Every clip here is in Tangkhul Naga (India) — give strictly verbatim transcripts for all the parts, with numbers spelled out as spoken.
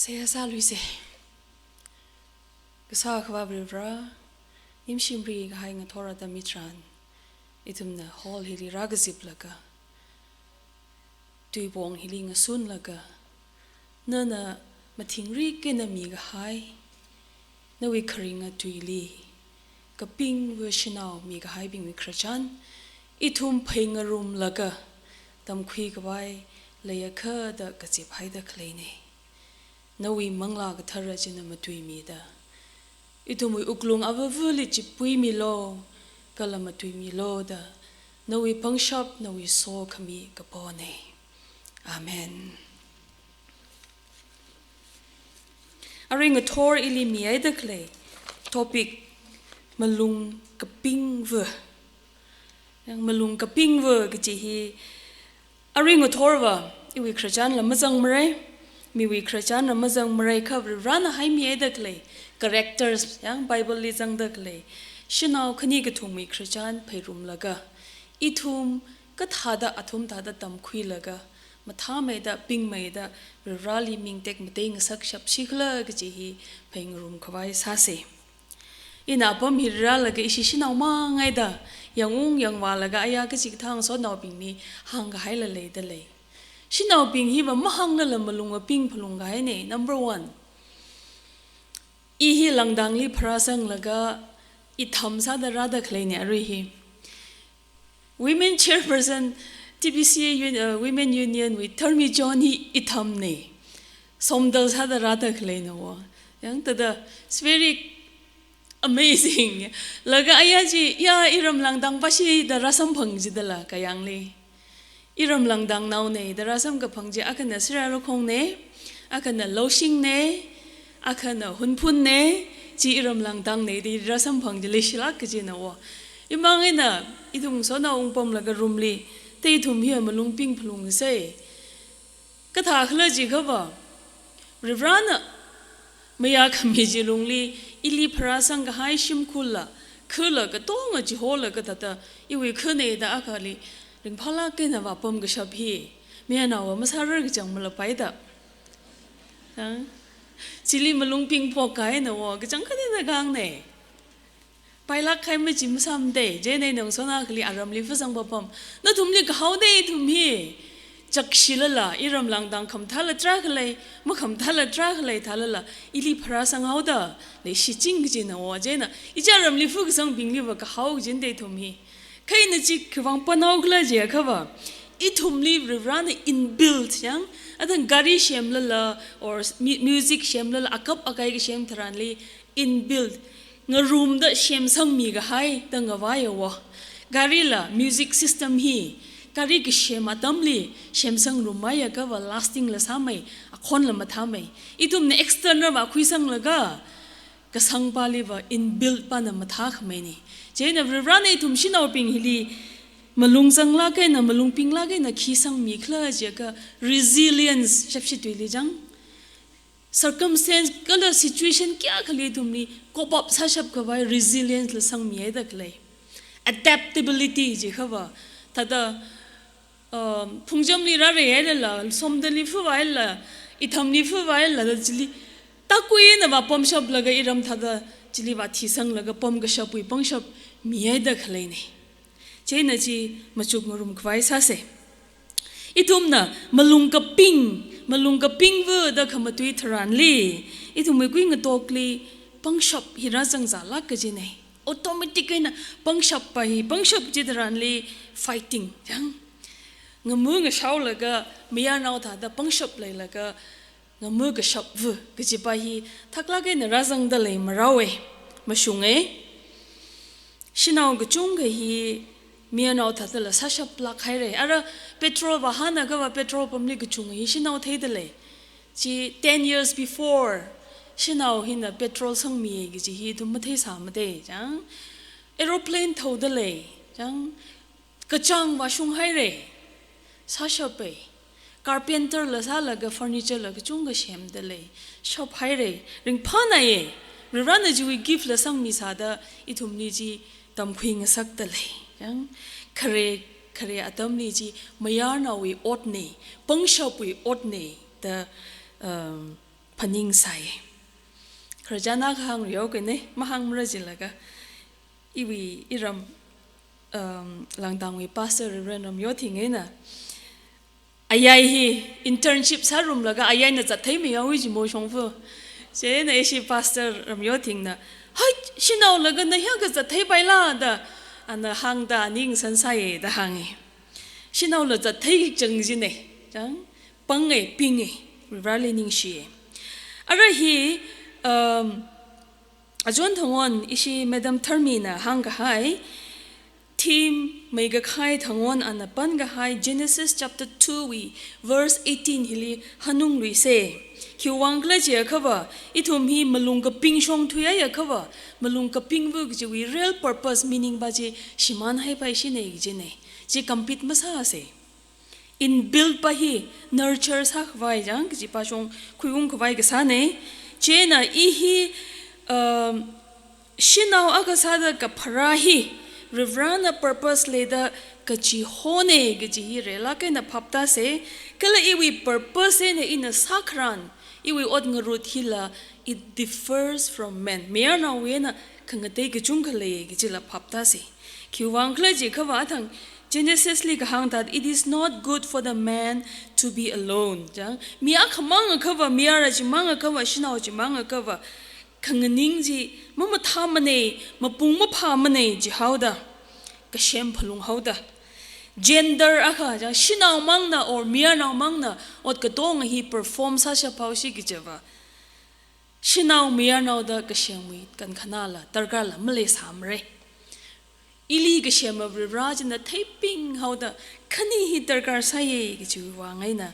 Seihā sāluise. Kasā Akhava Varivara, nimshimri kahai ngathor atam hitharan, ithumna hall hili rākaziplaga, tuipong hili ngasunlaga, nana mathingrik eina mikahai nawui kharinga tuili, kapingva shanao mikahaibingwui khararchan, ithum phei ngarumlaga tamkhui khavai leiakha da kaziphaida khaleine. Nawui Manglā Kathara china matuimida, ithumwui wuklung avavali chipuimilu, kala matuimilu da, nawui pangshap, nawui sokhami kapone. Amen. Arui ngathor ili mihaida khalei topic, malung kapingva. Yang malung kapingva kaji hi, arui ngathorva iwui khararchanla mazangmara, miwui khararchanla mazangmara, kha Varivarana haimihaida khalei characters, yang Bible li zangda khalei shanao khani kathumwui khararchan pheirumlaga, ithum kathāda athum thāda tamkhuilaga, mathāmeida, pingmeida, Varivarali ming tekmatei ngasakshap shikhala kaji hi phei ngarum khavai sāse. Ina apam hi rālaga ishi shanao mangaida, yangung yangvālaga aya kachikathā ngasotnaobingli hāngkahaila leida lei. Shanaobing hiva mahānglala malung aping phalung kahaine, number one. I hi Langdangli pharāsanglaga itham sāda rāda khaleine arui hi. Women chairperson, T B C A Un-, uh, Women Union wui Tharmi John hi ithamne. Somdal sāda rāda khaleina wo. Yang thāda, it's very amazing. Laga aya chi, ya, iram Langdang pashida rāsamphang jidala kayangli. Iram Langdangnaone da rāsamkaphang chi, akhana Sirarakhongne, akhana Loushingne, akhana Hunphunne, chi iram Langdangne da rāsamphang chi leishilāk kajina wo. Imang eina, ithum sonao ungpamlaga room li, thei ithum hi malung ping phalungse. Kathākhala jiakhava, Varivarana mayākhami chi lungli, ili pharāsang kahai shimkhulla, khala katonga chihola kathāda, iwui khane da akhali, ringphālāk eina vāpamkashap hi, mayarnaova masārar kachang malapaida. Ha? Chili malung pingphok kahaina wo, kachangkhat eina kangne. Pailāk kahai machi masāmade, chieina ngasona akhali aramli phasang papam. Nathumli kahaode ithum hi. Chakshilala, iram Langdang khamathāla tarākha lei, makhamathāla tarākha lei thālala, ili pharāsang haoda, leishiching kajina wo, chieina, ichā ramli phukasangbingliva kahao kajinde ithum hi. Kha ina chi khiwuivang panaokhala jiakhava, ithumli Varivarana inbuilt yang, athang gari semlala, or mu-, music semlala, akap akai kasem tharanli, inbuilt, ngarumda semsangmi kahai da ngavaiya wo. Garila music system hi, gari kasem atamli semsang rummaiakhava lasting la sāmei, akhonla mathāmei. Ithumna external va khuisanglaga, kasangpaliva inbuilt pana mathākhameine. Chieina Varivarana ithum shanaobing hili, malung zanglāk eina, malung pinglāk eina khi sangmikhala jiakha resilience shapshi tuili jang. Circumstance kala situation kayākhali ithumli cope up sāshap khavai resilience la sangmihaida khalei. Adaptability jiakhava, thāda, um, phungchamli rāreihailala, somdalli phuvāhailala, ithamli phuvāhailala, da chili, tākui eina vāpamshaplaga iram thāda, chili vāthisanglaga pamkashapwui pangshap mihaida khaleine. Chieina chi machuk ngarum khavai sāse. Ithumna malung kaping, malung kapingva da khamatui tharanli, ithumwui kuingatokli pangshap hi rāzangzalāk kajine. Automatic eina pangshap pa hi, pangshap chi tharanli fighting, yang. Ngamu ngashaolaga, mayarnao thāda pangshap leilaga, ngamu kashapva kajipa hi thaklāk eina rāzangda lei marao e, mashung e. Shanao kachungkha hi mayarnao thādala sāshaplāk haire. Ara petrol vāhānakhava petrol pumpli kachunga hi shanao theida lei. Chi ten years before, shanao hina petrol sangmiya kaji hi ithum matheisāmade, chang. Aeroplane thaoda lei, chang. Kachāng vāshung haire, sāshape. Carpenter la sālaga furniture la kachungkha semda lei, shap haire, ringphānaiye. Varivarana chiwui gift la sangmisāda ithumli chi tamkhui ngasakda lei. Yang khare, khare atamli chi mayarnaowui otne, pangshapwui otne da, um, aning sai. Khararchan akha hāngriyao kane, mahāngmara jilaga. Iwui iram, um, Langdangwui Pastor Reverend Ramyothing eina ayai hi internship sārumlaga ayaina zatthei mayao iji mo shongfa. Chieina ishi Pastor Ramyothingna, "Hai, shanao laga na hiyākha zatthei paila?" da, ana hāngda aning san sāya da hānga. Shanaola zatthei chang jina, chang, panga, pinga, Vareli ningshiya. Ara hi, um, achon thangwon ishi Madam Tharmina hāngkahai, theme meikakhai thangwon ana pankahai Genesis chapter two wui verse eighteen hili hanungluisa. Khiwuivang khala jiakhava, ithum hi malung kaping shongthuiya akhava, malung kapingva kajiwui real purpose, meaning pa chi shimānhaipaishina kajina. Chi compete masāsa. Inbuilt pa hi nurture sākhavai chang, kaji pa shong khuiungkhavai kasāna. Chieina i hi, um, shanao akha sāda kapharā hi, Varena purpose leida kachihona kaji hi relāk eina phaptāsa. Kala iwui purpose eina ina sākharan, iwui ot ngarut hila, it differs from man. Mayarnaowui eina khangatei kachungkha lei kajila phaptāsa. Khiwuivang khala jiakhava athang Genesis li kahāng thāda, "It is not good for the man to be alone." Chang, mi akhamang akhava, mayara chimang akhava, shanao chimang akhava, khanganing chi mamathāmana, mapung maphāmana jihaoda, kasem phalunghaoda. Gender akha, chang, shanaomangna or mayarnaomangna ot katonga hi perform sāshaphaosi kajiva, shanao mayarnao da kasemwui kankhanāla, darkarla maleisāmara. Ili kasema Vare china theipinghaoda, khani hi darkar sāya kajiwui vang eina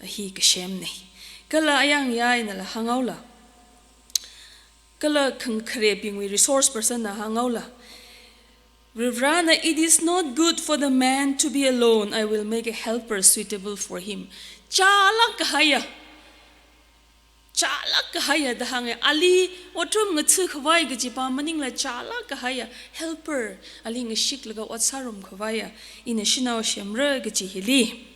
hi kasemna. Kala ayang ya einala hānghaola, kala khang- kharebingwui resource person na hānghaola, Varena, "It is not good for the man to be alone. I will make a helper suitable for him." Chālāk kahaiya, chālāk kahaiya da hānga. Ali otram ngatha khavai kaji pa maningla chālāk kahaiya helper, ali ngashiklaga ot sārum khavaiya ina shanao semra kaji hili,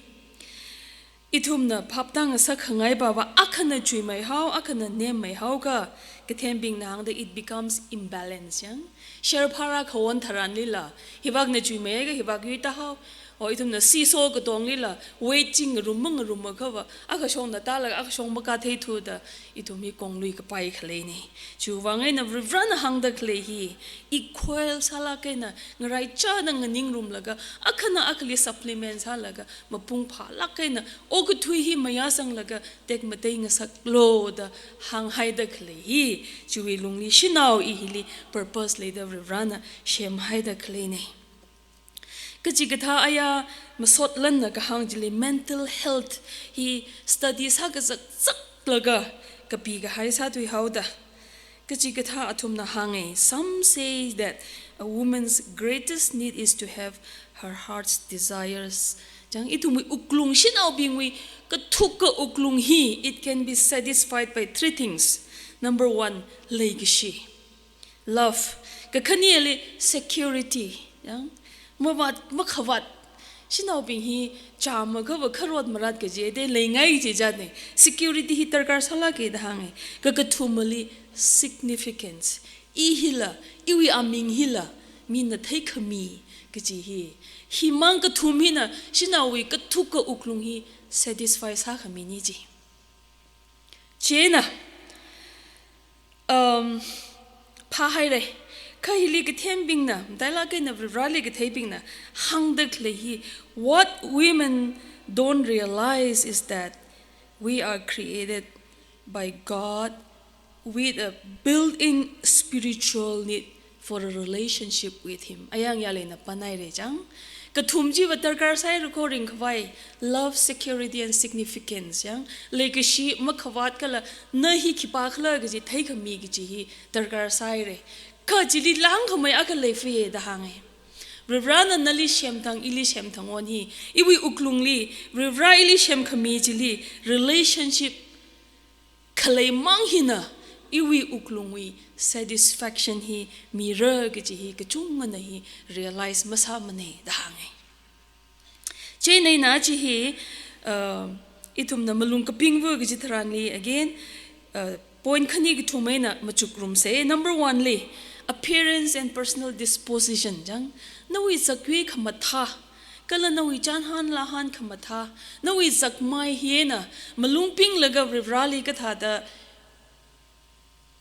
ithumna phaptāngasak khangai pava, akhana chuimeihao, akhana nemmeihaoakha, kathembingna hāngda, it becomes imbalance, chang. Sherphara khawon tharanlila, hivakna chuimeiakha hivak yuitahao, o ithumna seesaw katonglila, weight chi ngarum mangarum akhava, akha shongna tālaga akha shong makātheithuda, ithum hi konglui kapai khaleina. Chiwuivang eina Varena hāngda khalei hi, equal sālāk eina, ngaraichāda nganingrumlaga, akhana akhali supplement sālaga, mapung phālāk eina, okathui hi mayāsanglaga, tekmatei ngasaklo da hānghaida khalei hi, chiwui lungli shanao i hili purpose leida Varena semhaida khaleina. Kachikathā aya masotlanna kahāng chili mental health hi study sākazakzaklaga kapikahai sāthuihaoda. Kachikathā athumna hānga, some say that a woman's greatest need is to have her heart's desires. Chang, ithumwui wuklung, shanaobingwui kathukka wuklung hi, it can be satisfied by three things. Number one, leikashi. Love. Kakhaneli security. Chang, mavāt, makhavāt. Shanaobing hi chāma akhava kharot marat kaji, de leingai kaji jatna. Security hi darkar sālāka da hānga. Kakathumali significance. I hila, iwui aming hila, mina theikhami kaji hi. Himang kathum hina shanaowui kathukka wuklung hi satisfy sākhamina ji. Chieina, um, phāhaira. Kha hili kathembingna, matailāk eina Vareli katheibingna hāngda khalei hi, what women don't realize is that we are created by God with a built-in spiritual need for a relationship with Him. Ayang yālena panhaira chang. Kathum chiva darkar sāhaira kho ringkhavai, love, security and significance, chang. Leikashi, makhavāt kala na hi khipākhala kaji theikhami kaji hi darkar sāhaira. Kha chili langkhamei akha leifa da hānga. Varena nali semthang, ili semthang won hi, iwui wuklungli, Vare ili semkhami chili, relationship khaleimang hina, iwui wuklungwui satisfaction hi mira kaji hi kachungana hi realize masāmana da hānga. Chieina chi hi, uh, ithumna malung kapingva kaji tharanli, again, uh, point khani kathum eina machukrumsa. Number one li, appearance and personal disposition chang. Nawui zakyui khamathā, kala nawui chānhan lāhan khamathā, nawui zakmai hi eina malung pinglaga Varivarali kathāda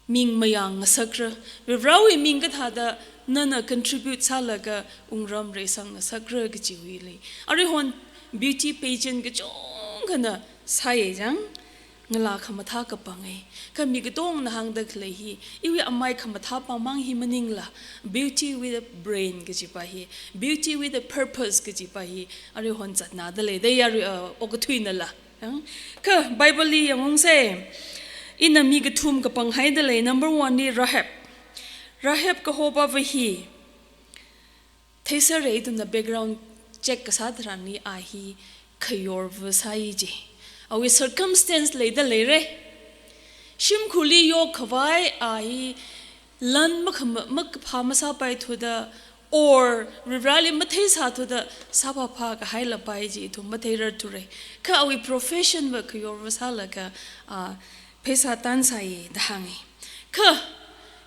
ming mayang ngasakra, Varivarawui ming kathāda nana contribute sālaga wungram reisang ngasakra kajiwuili. Aruihon beauty pageant kachungkhana sāya chang, ngalā khamathā kapanga. Kha mi katongna hāngda khalei hi, iwui amai khamathā pamang hi maningla, beauty with a brain kajipa hi, beauty with a purpose kajipa hi, aruihon zatnada lei, dei arui, uh, okathuinala. Yang? Kha Bible li yangungsa, ina mi kathum kapanghaida lei, number one li Rahab. Rahab kahopava hi, theisāra ithumna background check kasā tharanli a hi khayorva sāi ji. Awui circumstance leida leira. Shimkhurli yokkhavai a hi lan makhama-, makaphā masāpaithuda, or Varivarali matheisāthuda sāphāphā kahailāpai ji ithum matheirarthura. Kha awui profession va khayorva sālaga, a, pheisā tansāya da hānga. Kha,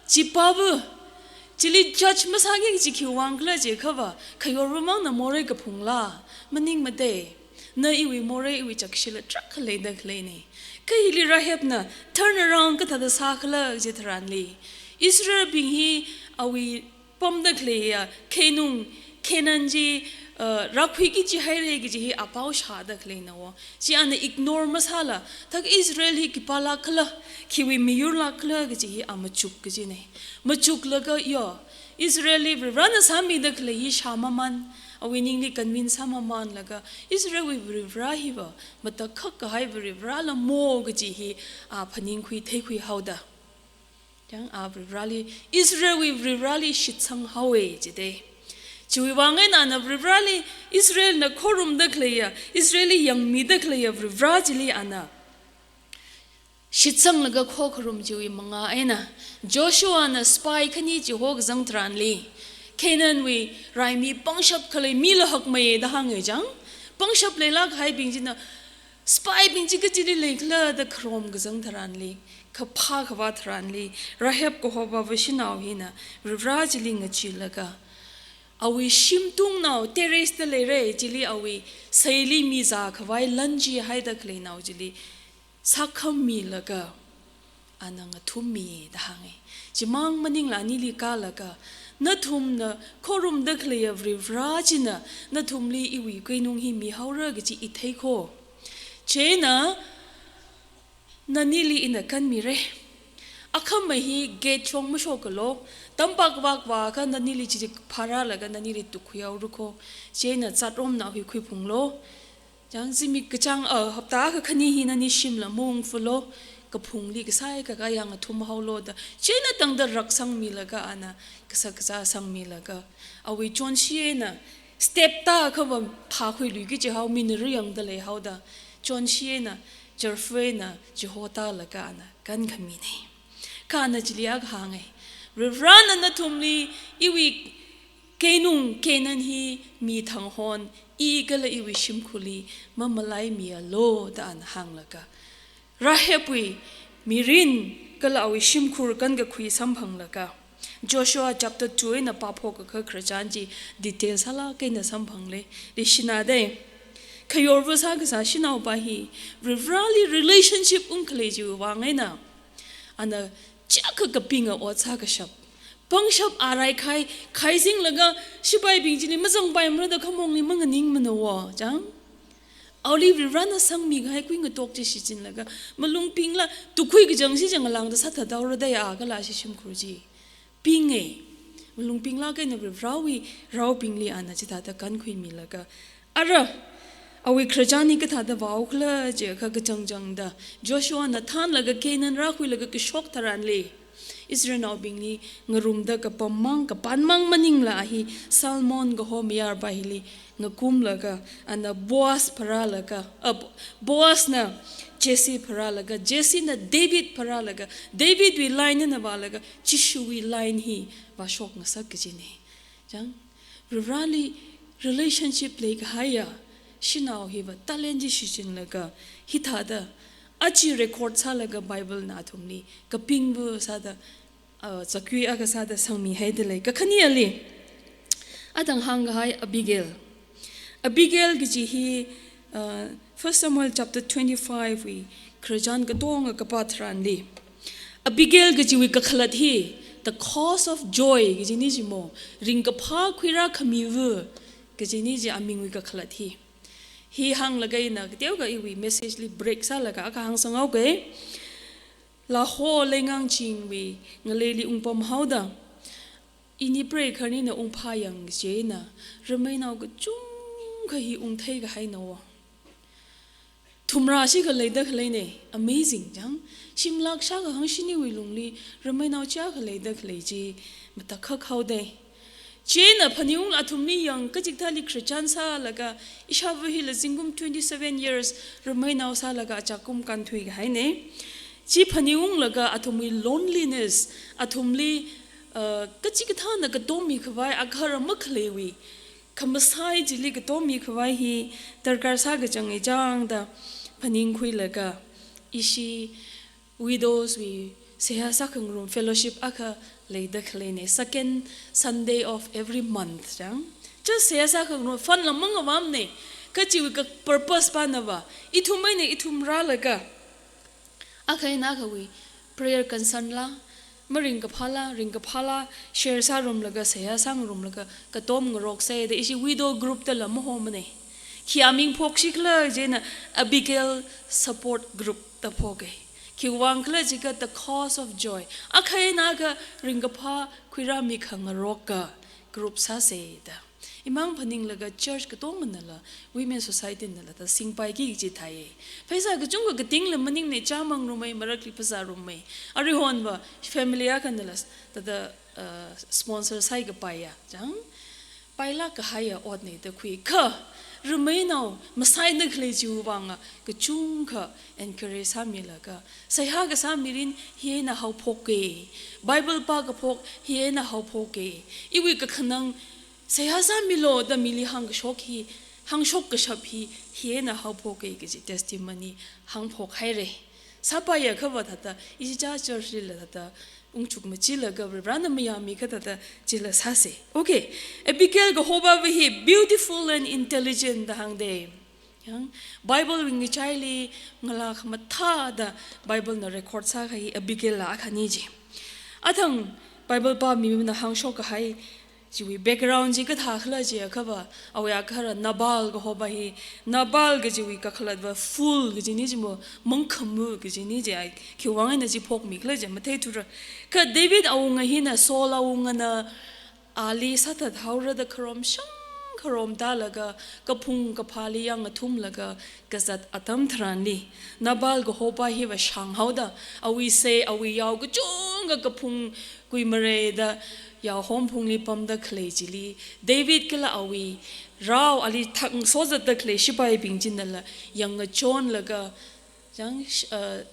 chipava, chili judge masāki kaji khiwui vang khala jiakhava, khayorva mangna morei kaphungla, maningmada. Na iwui morei iwui chakshila tarākha leida khaleina. Kha hili Rahabna turn around kathāda sākhala kaji tharanli, Israelbing hi awui pamda khaleiya keinung Canaan chi, uh, rākhuiki jihaira kaji hi apao shāda khaleina wo. Chi ana ignore masāla, thak Israel hi khipālāk khala, khiwui miyurlāk khala kaji hi a machuk kajina. Machuklaga yo, Israelli Varivarana sāmida khalei hi shāmaman, awui ningli convince sāmamanlaga, Israelwui Varivara hiva matakhak kahai Varivarala mo kaji hi a phaningkhui theikhuihaoda. Yang a Varivarali, Israelwui Varivarali shitsanghaowa jida. Chiwui vang eina ana Varivarali, Israelna khorumda khaleiya, Israelli yangmida khaleiya Varivara chili ana shitsanglaga khokharum chiwui manga eina, Joshuana spy khani chiho kazang tharanli, Canaanwui raimi pangshap khalei mila hakmeiya da hānga chang. Pangshap leilāk kahaibing china, spybing chi kachili leikhala da kharom kazang tharanli, kaphā khavā tharanli, Rahab kahopava shanao hina Varivara chili ngacheelaga, awui shimtungnao terrace da leira, chili awui seili mi zākhavai lan chi haida khaleinao chili sākhammilaga, ana ngathummi da hānga. Chimang maningla anili kālaga, nathumna khorumda khaleiya Varivara china nathumli iwui keinung hi mihaora kaji i theikho. Chieina nanili ina kanmira. Akhama hi gate shong mashokalo, tampak vak vākha nanili chi pharālaga nanili tukhuihaora kho. Chieina zatromnao hi khuiphunglo. Chang zimik kachāng, uh, hapta akha khani hi nani shimla maungfalo, kaphungli kasai kakā yang athum haolo da. Chieina tangda rak sangmilaga ana kasak kazā sangmilaga, awui chonshi eina step tākha va phākhuiluiki jihao, mina riyangda leihaoda. Chonshi eina, chārfa eina, chiho tālaga ana kankhamina. Kha ana chili akha hānga. Varivarana nathumli iwui keinung Canaan hi mithang hon, i kala iwui shimkhurli mamalaimiyalo da ana hānglaga, Rahabwui mirin kala awui shimkhur kankakhui samphanglaga, Joshua chapter two eina pāphok akha khararchan chi detail sālāk eina samphangla, leishinada. Khayorva sākasā shanaopa hi Varivarali relationship ungkhalei chiwui vang eina, ana chiyākha kapinga ot sākashap. Pangshap a raikhai, khaisinglaga shipaibing chili mazangpaimara da khamongli manganingmana wo, chang. Awuili Varivarana sangmikahai kuingatok chi shichinlaga, malung pingla, tukhui kachang chi chang ngalāngda sāthathaora da ya kala ashi shimkhur chi pinga. Malung pinglāk eina Varivarawui raobingli ana chithāda kankhuimilaga, ara, awui khararchan hi kathāda vāhaokhala jiakha kachangchangda, Joshuana thānlaga Canaan rākhuilaga kashok tharanli, Israelnaobingli ngarumda kapam mang, kapan mang maningla a hi Salmon kaho mayarpa hili ngakumlaga, ana Boaz pharālaga, uh, Boazna Jesse pharālaga, Jessena David pharālaga, Davidwui line eina vālaga, Jishuwui line hi vāshok ngasak kajina. Chang, Varivarali relationship leikahaiya shanao hiva talent chi shichinlaga, hithāda Achi record sālaga Bible na athumli kapingva sāda, uh, zakui akha sāda sangmihaida lei. Kakhaneli, athang hāngkahai Abigail. Abigail kaji hi, uh, First Samuel chapter twenty-five wui khararchan katonga kapā tharanli, Abigail kajiwui kakhalat hi, the cause of joy kaji ni jimo, ringkaphā khuirā khamiva kaji ni ji amingwui kakhalat hi. Hi hānglaga ina kateokha iwui message li break sālaga akha hāngsanghaoke. Lahore Leingang chingwui ngaleili ungpamhaoda, ini preikhar nina ungphā yang chieina, rameinao kachungkha hi ungthei kahaina wo. Thumrā shikha leida khaleine, amazing chang. Shimlak shākha hangshiniwui lungli rameinao chiyākha leida khalei chi matakhak haodei. Chieina phaning ungla athumli yang kachikathāli khararchan sālaga, ishāva hila zingkum twenty-seven years rameinao sālaga achakum kānthui kahaine. Chi phaning unglaga athumwui loneliness, athumli, uh, kachikathāna katommi khavai agahara makhaleiwui khamasai chili katommi khavai hi darkar sākachang e chang da phaningkhuilaga, ishi widows wui seihā sākhangarum fellowship akha leida khaleine, second Sunday of every month chang. Just seihā sākhangarum, fund la mangavamne, kachiwui ka purpose pa nava, ithum eina ithum rālaga, akha eina akhawui prayer concern la, maringkaphāla, ringkaphāla share sārumlaga, seihā sāngarumlaga, katom ngarokse da ishi widow group dala mahomane. Khi aming phokshikhala chieina Abigail support group da phoke. Khiwui vang khala jiakha the cause of joy. Akha eina akha ringkaphā khuirāmi khangaroka group sāse da. Imang phaninglaga church katonganala, women society nala da singpaiki kaji thāiye. Pheisā kachungkha katingla maningne, chāmang rumei, marakli phasā rumei. Aruihonva family akhanala, thāda, uh, sponsor sāi kapaiya chang. Pailāk kahaiya otne da khui. Kha, rameinao masaina khalei chiwui vanga kachungkha encourage sāmilaga, seihā kasā mirin hi eina haophoke, Bible pākaphok hi eina haophoke, iwui kakhanang seihā sāmilo da mili hāngkashok hi, hāngshok kashap hi, hi eina haophoke kaji testimony hāngphok haire. Sāpaiya khava thāda, ichicha church lila thāda, ungchuk machilaga Varivarana mayāmi kha thāda chila sāse. Okay, Abigail kahopava hi beautiful and intelligent da hāngde. Yang, Bible wui ngachaili ngalā khamathāda Bible na record sākahai Abigail la akhani ji. Athang Bible pāmimana hāngshok kahai chiwui background chi kathā khala jiakhava, awui agahara Nabal kahopa hi, Nabal kajiwui kakhalatva fool kaji ni jimo, mangkhamu kaji ni ji, ai, khiwui vang eina chi phokmi khala ji matheithura. Kha David awunga hina, Saul awungana, ali sāthat haora da kharom shang kharom tālaga, kaphung kaphāli yangathumlaga kazat atam tharanli, Nabal kahopa hiva shānghaoda, awui sei, awui yao kachungkha kaphung kuimareida, yao homphungli pamda khalei chili, David kala awui rao ali thang sozatda khalei shipaibing chinala yangachonlaga, chang, uh,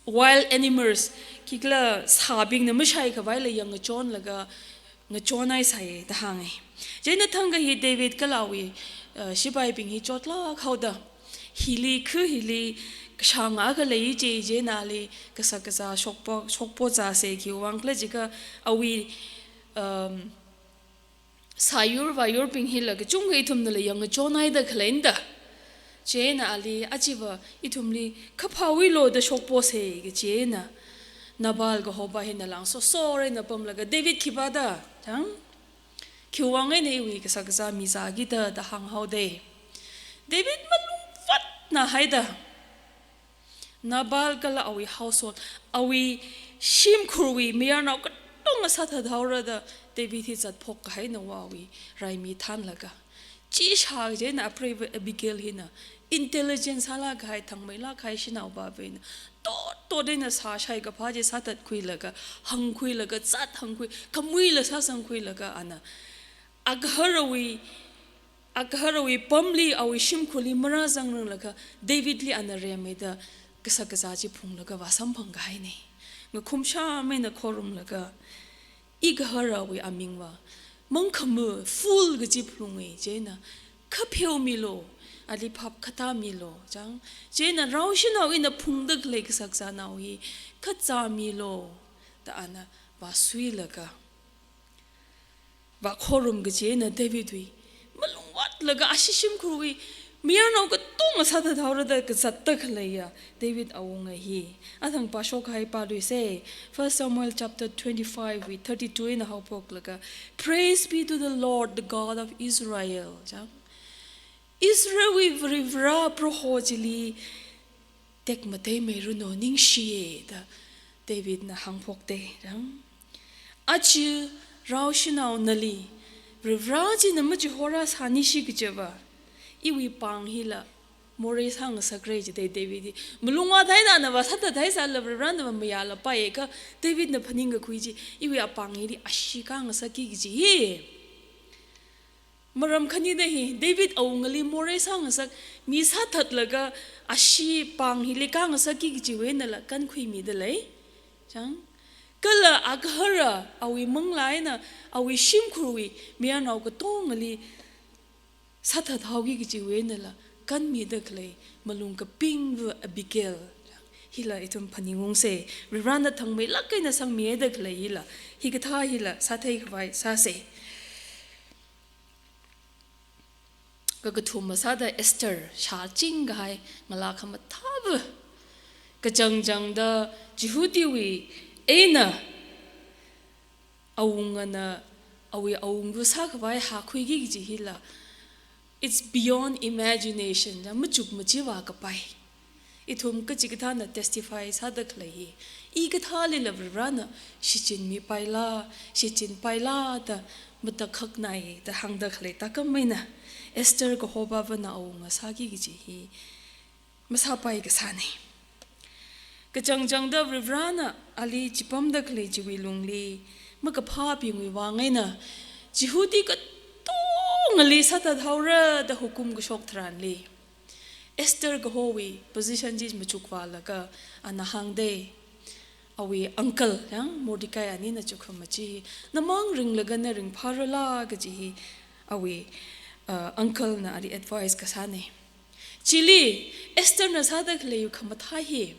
wild animals, khikhala sābingna mashai khavaila yangachonlaga, ngachonai sāi da hānge. Chieina thangkha hi David kala awui, uh, shipaibing hi chotlāk haoda, hili khu hili kashānga khalei chi, chieina ali kashak kazā shokpo, shokpo zāse, khiwui vang khala jiakha awui, um, sāyur vāyurbing hila kachungkha ithumnala yangachonhaida khaleina da. Chieina ali achiva ithumli kaphāwuilo da shokpose kaji eina, Nabal kahopa hina lāngsosorei eina pamlaga, David khipā da, chang? Khiwui vang eina iwui kashak kazā mizāki da da hānghaode. David malungvatna haida, Nabal kala awui household, awui shimkhurwui mayarnao katonga sāthat haora da David hi zatphok kahaina wo, awui raimi thanlaga. Chi shā chieina apreiva Abigail hina intelligence sālāk kahai, thangmeilāk kahai shanaopava hina, tot tot eina sāshai kaphā chi sāthatkhuilaga, hāngkhuilaga, zat hāngkhui, khamuila sāsangkhuilaga ana agaharawui, agaharawui pamli, awui shimkhurli marāzangranglaga, Davidli ana remmeida kashak kazā chi phunglaga vāsamphang kahaine. Ngakhumsham eina khorumlaga, igaharawui amingva mangkhamu, fool kaji phalunge, chieina kapheomilo, ali phap khatāmilu, chang. Chieina rao shanao ina phungda khalei kashak shanao hi khatāmilu, da ana vāsuilaga, vākhorum kaji eina Davidwui malungvātlaga ashi shimkhurwui mayarnao katonga sāthathaora da kazatda khaleiya David awunga hi. Athang pāshok kahai pāluise, First Samuel chapter twenty-five wui thirty-two eina haophoklaga, "Praise be to the Lord, the God of Israel," chang. Israelwui Varivara Proho chili tekmateimeiranu, ningshiye da Davidna hāngphokte, chang. Aja rao shanao nali Varivara china machihorā sānishi kajiva, iwui pāng hila morei sāngasakra jida David hi. Malungvāthaida ana vāsāthathai sālala Varivarana va mayālapaiye kha Davidna phaningkakhui chi, iwui apāng hili ashi kāngasakki kaji hi. Maram khanina hi, David awungali morei sāngasak, mi sāthatlaga ashi pāng hili kāngasakki kajiwui einala kankhuimida lei, chang. Kala agahara awui manglā eina awui shimkhurwui mayarnao katongali sāthathaoki kajiwui einala kanmida khalei malung kapingva Abigail hila ithum phaningungse. Varivarana thangmeilāk eina sangmihaida khalei hila, hikathā hila sātheikhavai sāse. Kakathuma sāda Esther shāching kahai ngalā khamathāva, kachangchangda Jihudiwui eina awungana awui awungva sākhavai hākhuiki kaji hila, it's beyond imagination, ya, machuk machiva kapai. Ithum kachikathāna testify sāda khalei hi, i kathālila Varivarana shichinmipaila, shichinpaila da matakhaknai da hāngda khalei thākhameina, Esther kahopāvana awunga sāki kaji hi masāpai kasāne. Kachangchangda Varivarana ali chipamda khalei chiwui lungli makaphābingwui vang eina Jihudi katongali sāthathaora da hukum kashok tharanli, Esther kahowui position chi machukvālaga ana hāngde. Awui uncle, ya, Mordecai anina chukhamachi, namang ringlaga na ringphārala kaji hi awui, uh, uncle na ali advice kasāne. Chili Esther na sāda khalei khamathā hi,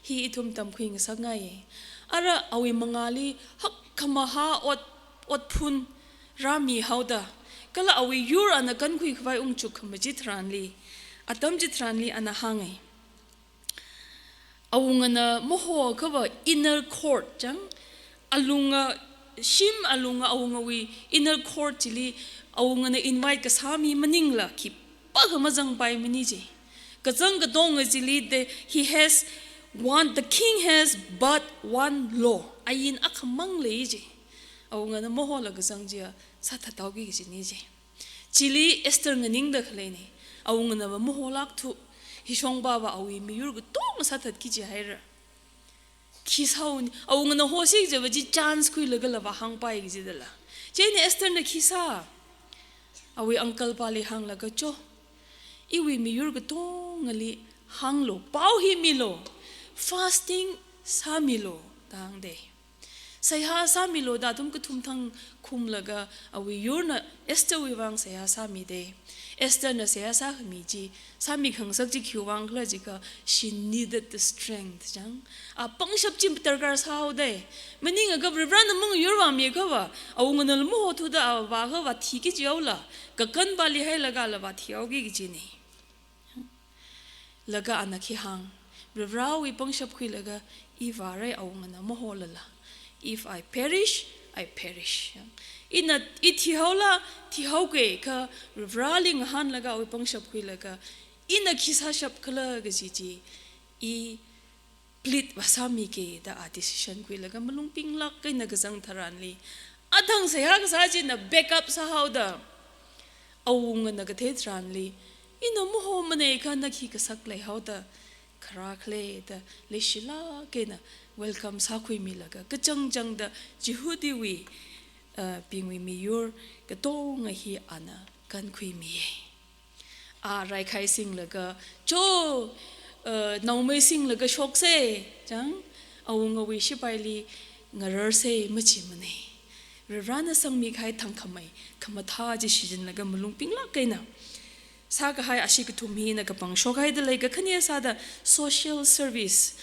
hi ithum tamkhui ngasakngai. Ara awui mangāli hakkhamaha ot, otphun rāmihaoda, kala awui yur ana kankhui khavai ungchuk khamachi tharanli, atam chitharanli ana hānge. Awungana maho akhava inner court chang, alunga, shim alunga awungawui inner court chili awungana invite kasā mi maningla khipākha mazangpaimana ji. Kazang katonga chili the, he has one, the king has but one law. Ain akhamang lei ji. Awungana mahola kazang chiya sāthathaoki kajina ji. Chili Esther nganingda khaleine. Awunganava maholākthu, hishongpava awui miyur katonga sāthatki jihaira. Khi sāuni, awungana hosi kajiva chi chance khuilagala vāhāngpai kajidala. Chieina Esther na khi sā? Awui uncle pali hānglaga, cho, iwui miyur katongali hānglu, pao hi milu, fasting sāmilu, da hāngde. Seihā sāmilu da athum kathum thang khumlaga awui yurna Esther wui vang seihā sāmide. Esther na seihā sākhami chi, sāmi khangasak chi khiwui vang khala jiakha, she needed the strength chang. A pangshap chi darkar sāhaode. Maningakha Varivarana mangayur vāmi akhava, awungana mahothuda a vākha vāthiki jihaola, kakan pali hailagala vāthihaoki kajine. Laga ana khi hāng, Varivarawui pangshap khuilaga i vāra awungana maholala. If I perish, I perish. Ina, i thihaola, thihaoke kha Varivarali ngahānlaga awui pangshap khuilaga, ina khi sāshap khala kaji chi, i plead vāsāmike da a decision khuilaga malung pinglāk eina kazang tharanli, athang seihā kasā china backup sāhaoda, awungana kathei tharanli, ina mahomanei kha na khi kasak leihaoda kharā khala da leishilāk eina welcome sākhuimilaga, kachangchangda Jihudiwui, uh, bingwui miyur katonga hi ana kankhuimiye. A raikhai singlaga, cho, uh, naomei singlaga shokse, chang, awungawui shipaili ngararse machimanei. Varivarana sangmi kahai thangkhamei khamathā chi shichinlaga malung pinglāk eina sākahai ashi kathum hina kapangshok haida lei. Kakhane sāda social service,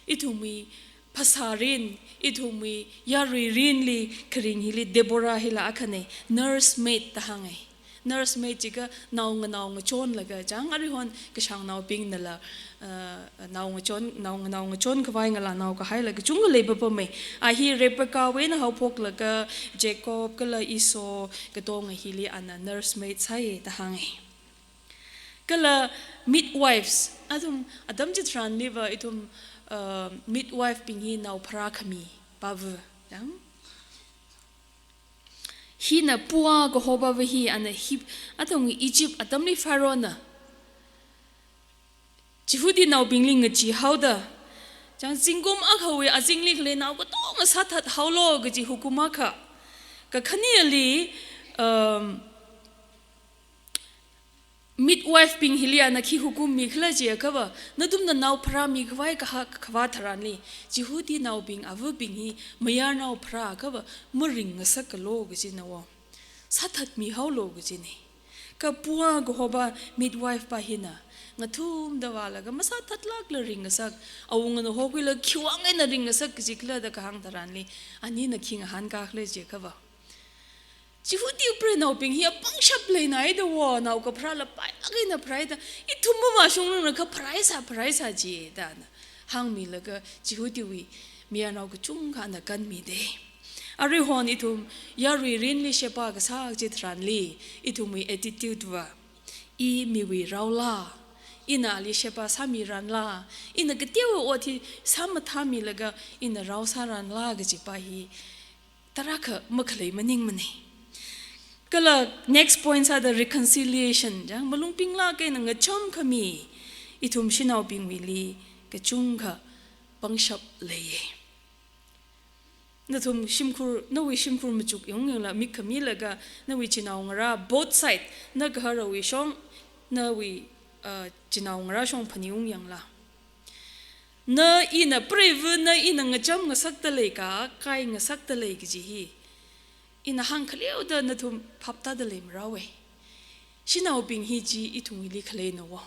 ithumwui phasā rin, ithumwui yarui rinli kharing hili Deborah hila akhana, nursemaid da hānga. Nursemaid jiakha nao nganao ngachonlaga chang, aruihon kashāngnaobingnala, uh, nao ngachon, nao nganao ngachon khavai ngalānao kahai la kachungkha leipapama. A hi Rebecca wui eina haophoklaga Jacob kala Esau katonga hili ana nursemaid sāya da hānga. Kala midwives, athum atam chitharanliva ithum, uh, midwife bing hi nao pharākhami pava, yang? Hina Puah kahopava hi ana hi, athum Egypt atamli Pharaohna Jihudinaobingli ngachee haoda, chang, zingkum akhawui azingli khalei nao katonga sāthat haolu kaji hukum akha. Kakhaneli, um, midwife bing hili ana khi hukum mikhala jiakhava, nathumna nao pharāmi khavai kaha khavā tharanli, Jihudinaobing avabing hi mayarnao pharāakhava maring ngasakkalo kajina wo. Sāthatmi haolu kajina. Kha Puah kahopa midwife pa hina ngathumda vālaga masāthatlākla ring ngasak, awunga nao hokhuila khiwui vang eina ring ngasak kajikhala da kahāng tharanli, anina khi ngahānkakhala jiakhava, Jihudi preinaobing hi apangshap leina haida wo, nao kapharāla pailāk eina pharāhaida, ithum mavāshungrangla kha pharāhaisā, pharāhaisā ji da ana hāngmilaga Jihudiwui mayarnao kachungkhana kanmida. Aruihon ithum yarui rinli sheba kasā chitharanli, ithumwui attitude va, i miwui raola, ina ali sheba sāmiranla, ina kateowa ot hi sāmathāmilaga ina rao sāranla kajipa hi tarākha makhalei maningmana. Kala next point sāda reconciliation, chang, malung pinglāk eina ngacham khami, ithum shanaobingwuili kachungkha pangshap leiya. Nathum shimkhur, nawui shimkhur machuk yongyangla, mik khamilaga, nawui chinaongarā both side, na gaharawui shong, nawui, uh, chinaongarā shong phaningungla. Na ina, preiva na ina ngacham ngasakta lei ka, kai ngasakta lei kaji hi, ina hāngkhaleoda nathum phaptāda leimarao e. Shanaobing hi chi ithumwuili khaleina wo.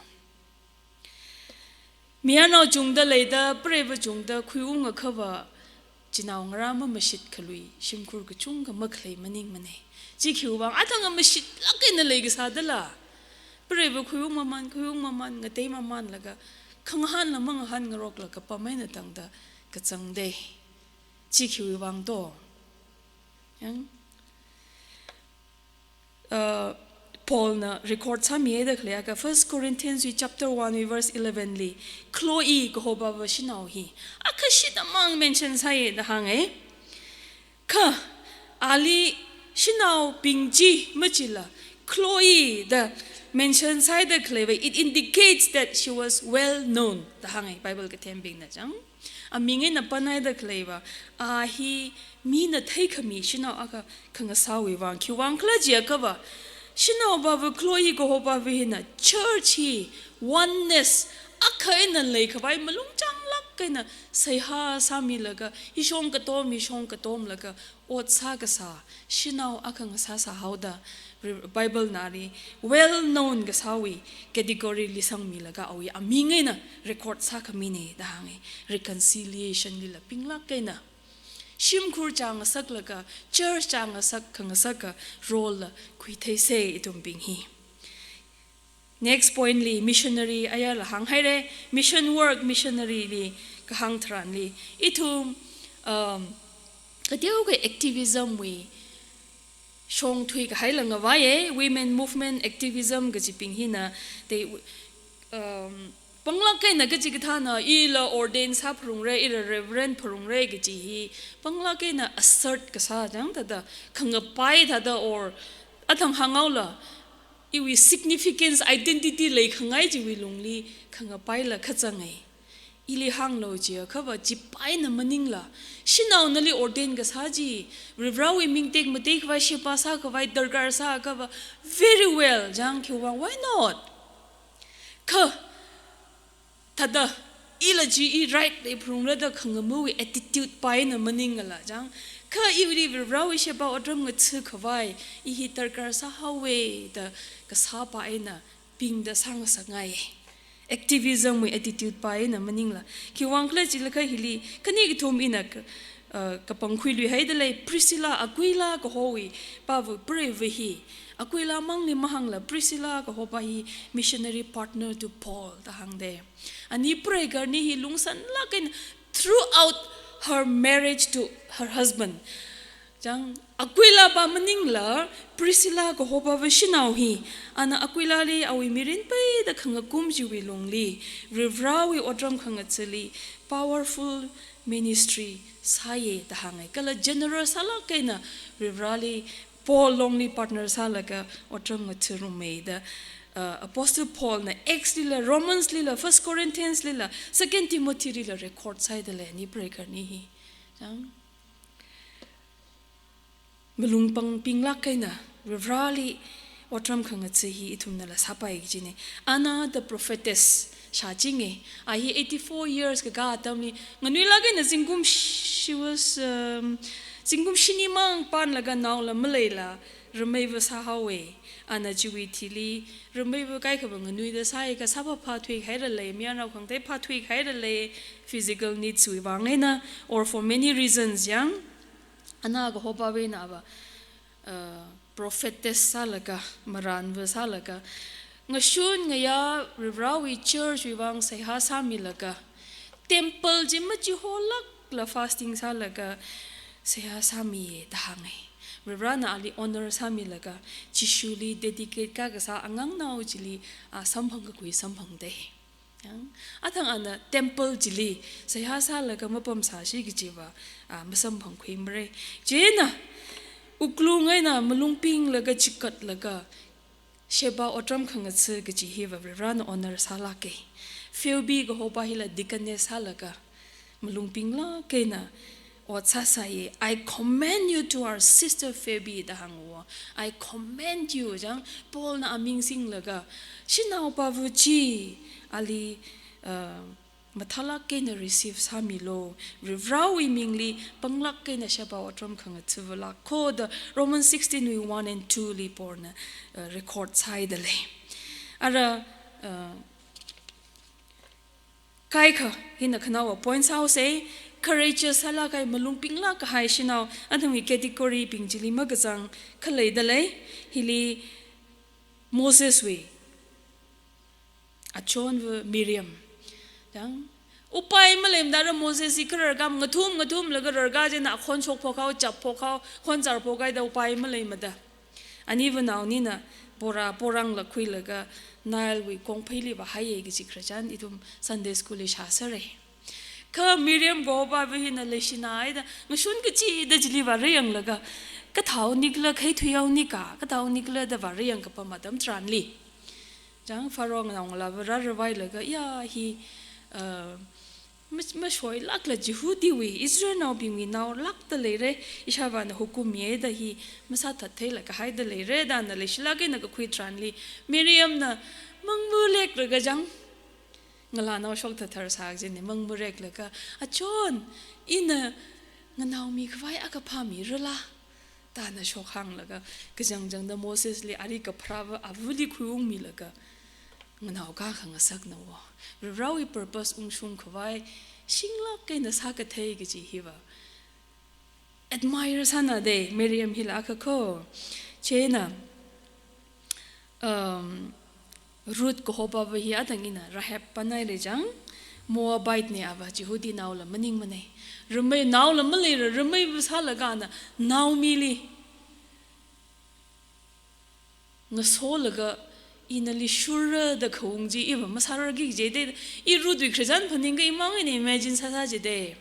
Mayarnao chungda leida, preiva chungda khuiungakhava, chinaongarā mamashit khalui shimkhur kachungkha makhalei maningmana. Chi khiwui vang, athang mashitlāk eina leikasā dala, preiva khuiung maman, khuiung maman, ngatei mamanlaga, khangahānla mangahānngarokla kapam eina tangda kazangda. Chi khiwui vang do. Yang, uh, Paulna record sāmihaida khaleiakha First Corinthians wui chapter one wui verse eleven li, Chloe kahopava shanao hi akha shida mang mention sāya da hānga. Kha ali shanaobing chi machila, Chloe da mention sāhaida khaleiva, it indicates that she was well known da hānga Bible kathembingna chang. Aming eina panhaida khaleiva, a hi mina theikhami shanao akha khangasāwui vang. Khiwui vangkhala jiakhava, shanaopava Chloe kahopava hina church hi oneness, akha eina leikhavai malung changlāk eina seihā sāmilaga, hishong katom, hishong katomlaga ot sākasā shanao akha ngasāsā haoda, Re-, Bible nali well known kasāwui category li sangmilaga awui aming eina record sākhamina da hānga. Reconciliation lila pinglāk eina shimkhur chāngasaklaga, church chāngasak, khangasaka role la khuitheisa ithumbing hi. Next point li missionary ayarla hānghaira, mission work, missionary li kahāng tharanli, ithum, um, kateokha activism wui shong thuikahaila ngavaiya, women movement activism kajibing hina, they, um, panglāk eina kachikathāna ila ordain sāphalungra, ila reverend phalungra kaji hi panglāk eina assert kasā chang thāda, khangapai thāda or athang hānghaola, iwui significance, identity leikhangai chiwui lungli khangapaila kazanga. Ili hānglu jiakhava chipai eina maningla, shanao nali ordain kasā chi, Varivarāwui ming tekmatei khavai, sheba sākhavai darkar sāakhava, very well, chang khiwui vang, why not? Kha thāda, ila chi i right leiphalungra da khangamawui attitude pai eina maningla chang. Kha iwuili Varivarāwui sheba otram ngatha khavai, i hi darkar sāhaowa da kasāpai eina bingda sāngasakngai. Activism wui attitude pa eina maningla. Khiwuivang khala chilakha hili, khani kathum ina ka, uh, kapangkhuiluihaida lei, Priscilla, Aquila kahowui, pava preiva hi. Aquila mangli mahāngla, Priscilla kahopa hi missionary partner to Paul da hāngda. Ani preigarni hi lungsanlāk eina throughout her marriage to her husband. Chang, Aquila pa maningla Priscilla kahopava shanao hi, ana Aquilali awui mirin peida khangakum chiwui lungli, Varivarāwui otram khangatha̱li, powerful ministry sāya da hānga. Kala generous sālāk eina Varivarāli Paul longli partner sālaga otram ngatha̱rumma da, uh, Apostle Paulna Acts lila, Romans lila, First Corinthians lila, Second Timothy lila record sāhaida lei, ani preigarni hi. Chang, malung pang, pinglāk eina Varivarāli otram khangatha̱ hi ithumnala sāpai kajina. Anna the prophetess shāchinga. A hi eighty-four years kakā atamli, nganuilāk eina zingkum, she was, um, zingkum shini mang panlaga naola maleila rameiva sāhaowa. Ana chiwui thili rameiva kaikhava nganuida sāhaiakha sāpha phathuihaira lei, mayarnao khangatei phathuihaira lei, physical needs wui vang eina, or for many reasons yang. Anna kahopava eina ava, uh, prophetess sālaga, marānva sālaga, ngashun ngayā Varivarāwui church wui vang seihā sāmilaga, temple chi machiholākla fasting sālaga seihā sāmiya da hānga. Varivarāna ali honor sāmilaga, Jishuli dedicate kakasā angangnao chili, a, samphang kakhui samphangda. Yang, athang ana temple chili seihā sālaga mapamsāshi kajiva, a, masamphangkhuimara. Chieina, wuklung eina malung pinglaga chikatlaga, Sheba otram khangatha̱ kaji hiva Varivarāna honor sālāka. Phoebe kahopa hila deaconess sālaga, malung pinglāk eina ot sāsāya. "I commend you to our sister Phoebe," da hānga. "I commend you," chang, Paulna aming singlaga, shanaopava chi ali, uh, mathālāk eina receive sāmilu, Varivarāwui mingli panglāk eina Sheba otram khangatha̱va lākho da Romans sixteen wui one and two li Paulna, uh, record sāhaida lei. Ara, uh, kaikha hina khanaowa point sāhaosa, courageous sālāk kahai, malung pinglāk kahai shanao, athumwui category bing chili makazang khalei da lei, hili Moseswui achonva Miriam. Yang, upai maleimada ara Moses hi khararkha mangathum ngathumlaga rarkha chieina khon shokphokhao, chapphok hao, khon charphok haida upai maleimada. Aniva naonina pora porangla khuilaga Nile wui kongpheili vāhaiya kaji khararchan ithum Sunday school li shāsera. Kha Miriam kahopava hina leishinahaida, ngashun kachida chili vāra yanglaga, kathāhaonikhala, khaithuihaonika, kathāhaonikhala da vāra yangkapam atam tharanli. Chang, Pharaoh ngalāva rāravailaga, ya hi, uh, mas-, mashoilākla Jihudiwui, Israelnaobingwui naolākda leira, ishāvāna hukum mida hi masāthattheila kahaida leira, da ana leishilāk eina kakhui tharanli, Miriamna mangmaleklaga chang, ngalānao shokthathar sā kajina, mangmaleklaga, "Achon, ina nganaomi khavai akha phāmirala?" da ana shokhānglaga, kachangchangda Mosesli ari kapharāva avali khuiungmilaga, nganaokā khangasakna wo. Varivarāwui purpose ungshung khavai shinglāk eina sākathei kaji hiva admire sānada, Miriam hila akha kho. Chieina, um, Ruth kahopava hi athang ina Rahab panai lei chang, Moabite na ava, Jihudinaola maningmana. Ramei naola maleira, rameiva sālaga ana Naomili ngasolaga, "Ina nali shurra" da khaung chi iva masārarki jida, i Ruthwui khararchan phaningakha imang eina imagine sāsā jida.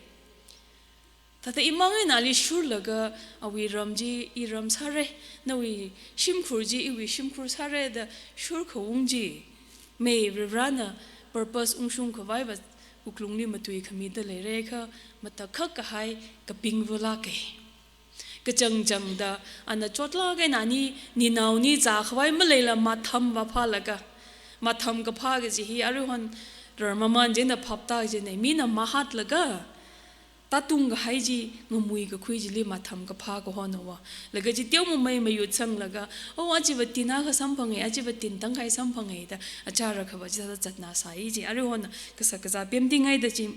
Thāda imang eina ali shurlaga, "Awui ram chi iram sāra, nawui shimkhur chi iwui shimkhur sāra" da shurkhaung chi. Mei Varivarāna purpose ungshung khavaiva wuklungli matuikhamida leira kha, matakhak kahai kapingva lāka. Kachangchangda, ana chotlāk eina ani, ninaoni zākhavai maleila matham vāphālaga. Matham kaphā kaji hi aruihon rarmamān chieina phaptā kajina, mina mahatlaga atung kahai chi ngamui kakhui chili matham kaphā kahona wa. Laga chi teomamei mayutsanglaga, "Oh, achiva tin akha samphanga, achiva tin tangkhai samphanga," da achara khavā chithāda zatnasai chi. Aruihon kasak kazā pemtingai da chi,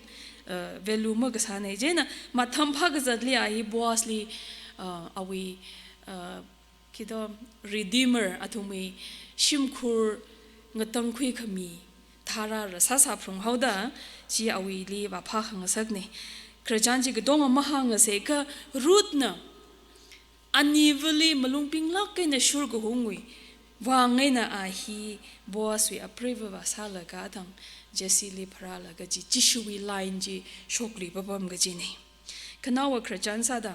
uh, value makasāna. Chieina matham phākazatli a hi Boazli, uh, awui, uh, khi to, Redeemer, athumwui shimkhur ngatangkhui khami tharāra sāsā phrung haoda, chi awuili vāphā khangasakna. Khararchan chi katonga mahāngasei kha Ruthna anivali malung pinglāk eina shur kahungwui vang eina a hi Boazwui apreiva vāsālaga athang Jesseli pharālaga chi, Jishuwui line chi shokluipapam kajina. Khanaowa khararchan sāda,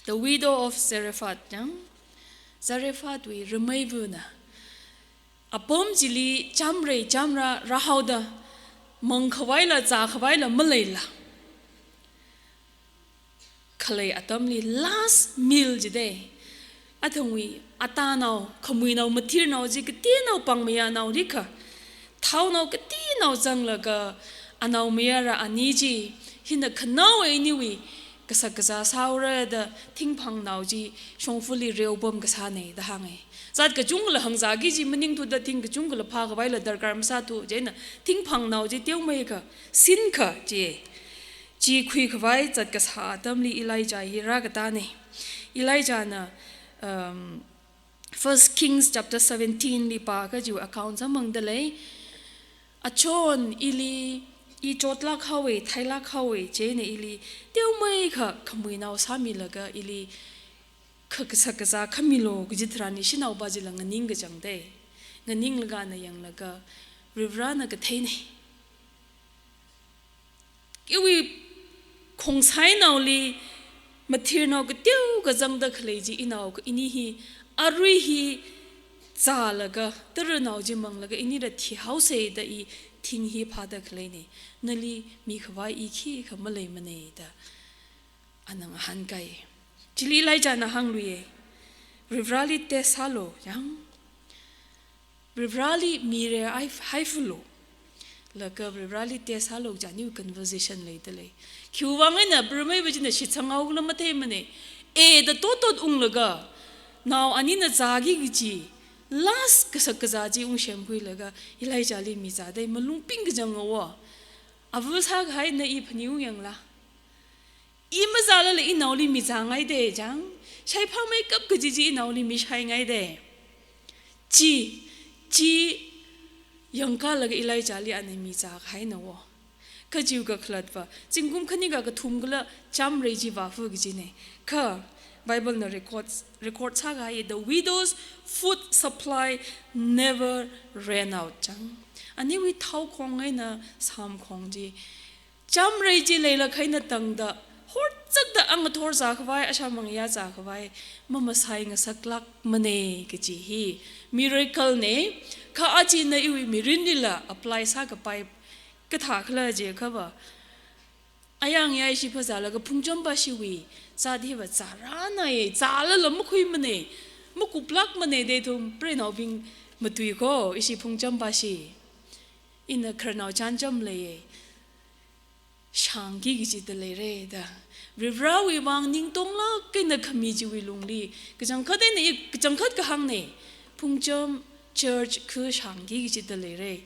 the widow of Zarephath, yang, Zarephathwui rameivana apam chili chamrei chamrā rāhaoda, mangkhavaila zākhavaila maleila khalei atamli last meal chida, athangwui atanao, khamuinao, mathirnao chi katinao pāngmayānao rikha, thaonao katinao zanglaga, anaomayara ani chi, hina khanaowa iniwui kasak kazā sāhaora da thingphangnao chi shongfali reopam kasāna da hānga. Zat kachungkhala hāngzāki kaji maningthuda thing kachungkhala phākhavaila darkar masāthu, chieina thingphangnao chi teomeikha, sinkha chi, chi khuikhavai zat kasā atamli Elijah hi rākatāna. Elijahna, um, First Kings chapter seventeen li pākha chiwui account samphangda lei. Achon ili, i chotlāk haowa, thailāk haowa, chieina ili teomeikha khamuinao sāmilaga ili kha kasak kazā khamilu kaji tharan ishinaopa chila nganing kachangda, nganinglaga ana yanglaga, Varivarana katheina. Iwui khongsainaoli mathirnao kateo kazangda khalei chi inao, ini hi, arui hi zālaga, taranao chi manglaga inila thihaosa da i thing hi phāda khaleina. Nali mikhavai i khikha maleimana da ana ngahānkai. Chili Elijahna hāngluiya, Varivarali test sālu, yang, Varivarali mira hai, haifulu. Laga Varivarali test sālu, chieina conversation leida lei. Khiwuivang eina rameiva china shitsanghaokhala matheimana. E da totot unglaga, nao anina zāki kaji last kasak kazā chi ungsemkhuilaga Elijahli mizāda malung ping kachang ngawo. Ava sākahaina i phaningung yangla. I mazālala inaoli mizāngaida chang, shaiphāmeikap kaji chi inaoli mishaingaida. Chi, chi yangkalaga Elijahli ana mizākahaina wo. Kajiwui kakhalatva, zingkum khani kakathum kala chamrei chi vāfa kajina. Kha Bible na record, record sākahai, the widow's food supply never ran out chang. Aniwui thaokhong eina samkhong chi, chamrei chi leilakha eina tangda, horzakda angathor zākhavai, ashāmang ya zākhavai mamasai ngasaklākmana kaji hi miracle na. Kha aja ina iwui mirinlila apply sākapai kathākhala jiakhava, ayang ya ishi phazālaga phungcham bashiwui zat hiva zārana ye, zālala makhuimana, makuplākmana da ithum preinaobing matui ko, ishi phungcham bashi. Ina khararnao chānjam leiya. Shāngki kachida leira da. Varivarawui vang ningtonglāk eina khami chiwui lungli, kachangkhat eina i, kachangkhat kahāngna. Phungcham church kha shāngki kachida leira.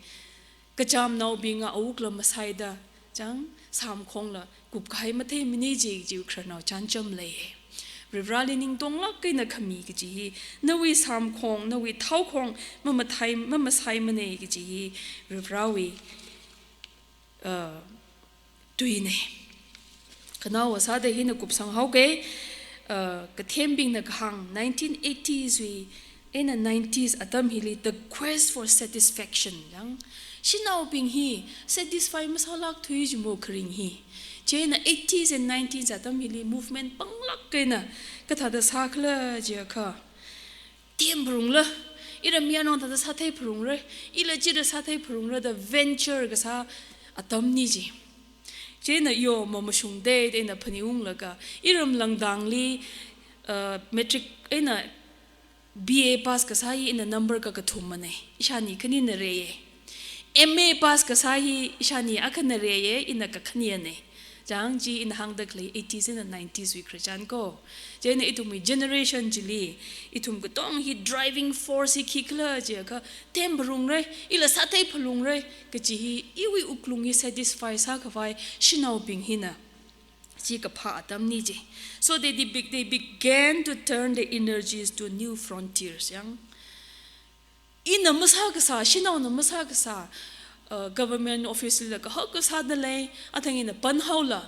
Kachamnaobinga awukla masaida, chang, samkhongla kupkahai matheimana chi, chiwui khararnao chānjam lei. Varivarali ningtonglāk eina khami kaji hi, nawui samkhong, nawui thaokhong mamathai, mamasai mana kaji hi Varivarawui, uh, tuina. Khanaowa sāda hina kupsanghaoka, uh, kathembingna kahāng, nineteen eighties wui eina nineties atam hili, the quest for satisfaction, yang, shanaobing hi satisfy masālākthui jimo kharing hi. Chieina eighties and nineties atam hili movement panglāk eina kathāda sākhala jiakha, themphalungra, ira mi anong thāda sātheiphalungra, ila chira sātheiphalungra da venture kasā atamna chi. Chieina yo mamashungda da ina phaningunglaga, iram langdangli, uh, matric eina B A pass kasā hi ina number kakathumana, ishāni khanina reiya. M A pass kasā hi ishāni akhana reiya, ina kakhaniyana. Chang chi ina hāngda khalei eighties and nineties wui Christian ko. Chieina ithumwui generation chili, ithum katonga hi driving force hi khikhala jiakha, them phalungra, ila sāthei phalungra, kaji hi iwui wuklung hi satisfy sākhavai shanaobing hina chi kaphā atamna chi. So they, they, be- they began to turn their energies to new frontiers. Yang, ina masākasā, shanaona masākasā, uh, government office lila kahak kasāda lei, athang ina panhaola,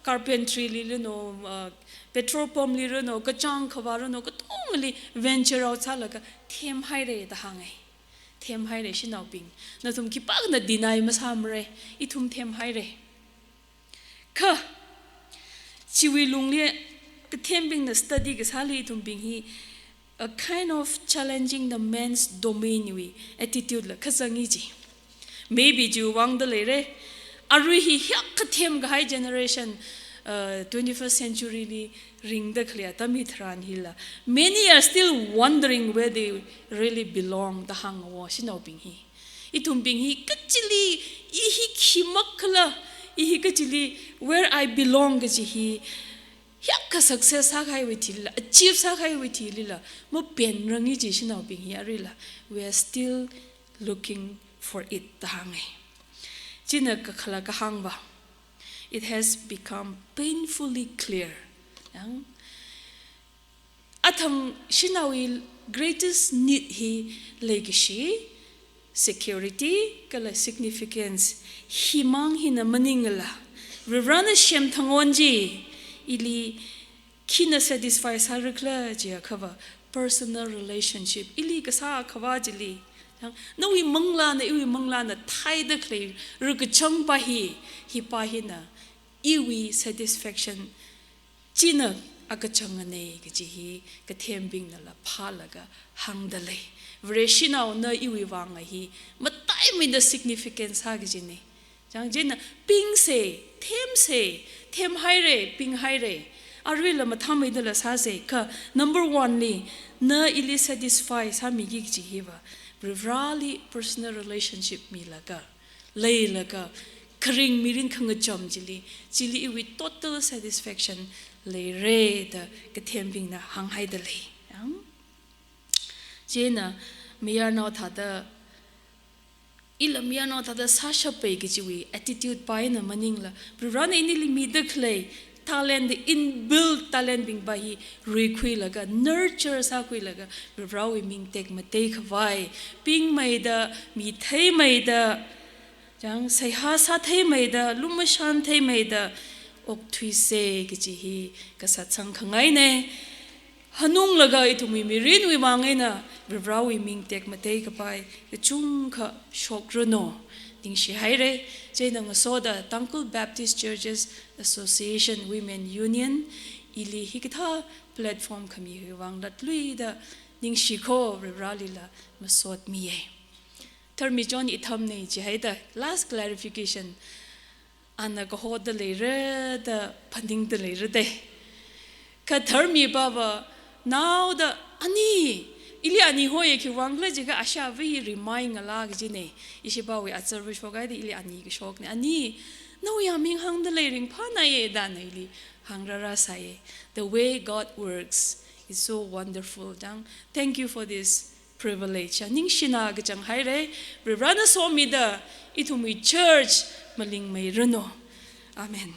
carpentry li ranu, uh, petrol pump li ranu, kachāng khavā ranu, katongali venture out sālaga themhaira da hānga. Themhaira shanaobing. Nathum khipākhana deny masāmara, ithum themhaira. Kha, chiwui lungli kathembingna study kasāli ithumbing hi a kind of challenging the man's domain wui attitude la kazang i chi. Maybe chiwui vangda leira, arui hi hiyākha themkahai generation, uh, twenty-first century li ringda khalei atam hitharan hila, many are still wondering where they really belong da hānga wo shanaobing hi. Ithumbing hi kachili, i hi khimak khala, i hi kachili, where I belong kaji hi, hiyākha success sākahaiwui thilila, achieve sākahaiwui thilila, mapenrang i chi shanaobing hi aruila, we are still looking for it da hānga. China kakhala kahāng va. It has become painfully clear. Yang, athang shanaowui greatest need hi leikashi, security, kala significance, himang hina maningla, Varivarana semthang on chi, ili khina satisfy sāra khala jiakha va, personal relationship, ili kasā khavā chili. Yang, nawui manglāna, iwui manglāna thaida khalei rikachang pa hi, hi pa hina, iwui satisfaction china akachangana kaji hi kathembingnala phālaga hāngda lei. Vare shanaona iwui vang hi mataimeida significance sā kajina. Chang china pingsa, themsa, themhaira, pinghaira. Aruila mathāmeidala sāsa, kha number one li, na ili satisfy sāmiki kaji hi va, Varivarali personal relationship milaga, leilaga, kharing mirin khangacham chili, chili iwui total satisfaction leira da kathembingna hānghaida lei. Yang? China mayarnao thāda, ila mayarnao thāda sāshappai kajiwui attitude pa hina maningla, Varivarana inili mida khalei talent, inbuilt talent bing pa hi ruikhuilaga, nurture sākhuilaga, Varivarawui ming tekmatei khavai, pingmeida, mi theimeida, chang seihā sātheimeida, lumashan theimeida okthuisa kaji hi kasatsang khangaina. Hanunglaga ithumwui mirinwui vang eina Varivarawui ming tekmatei kapai kachungkha shokranu. Ningshihaira, china ngasoda Tangkhul Baptist Churches Association Women Union ili hikathā platform khamiwui vang latluida ningshi ko, Varivaralila masotmiya. Tharmi chon ithumna jihaida, last clarification. Ana kahoda leira da phaningda leira da. Kha tharmi pava naoda ani, ili ani hoya, khiwui vang khala jiakha ashāva hi remind ngalā kajina. Ishi pawui azarva shokhaida ili ani kashokna. Ani, nawui aming hāngda lei, ringphānaya da ana ili hāngrāra sāya. The way God works is so wonderful. Dang, thank you for this privilege. Ningshina kachang haira, Varivarana somida ithumwui church malingmeiranu. Amen.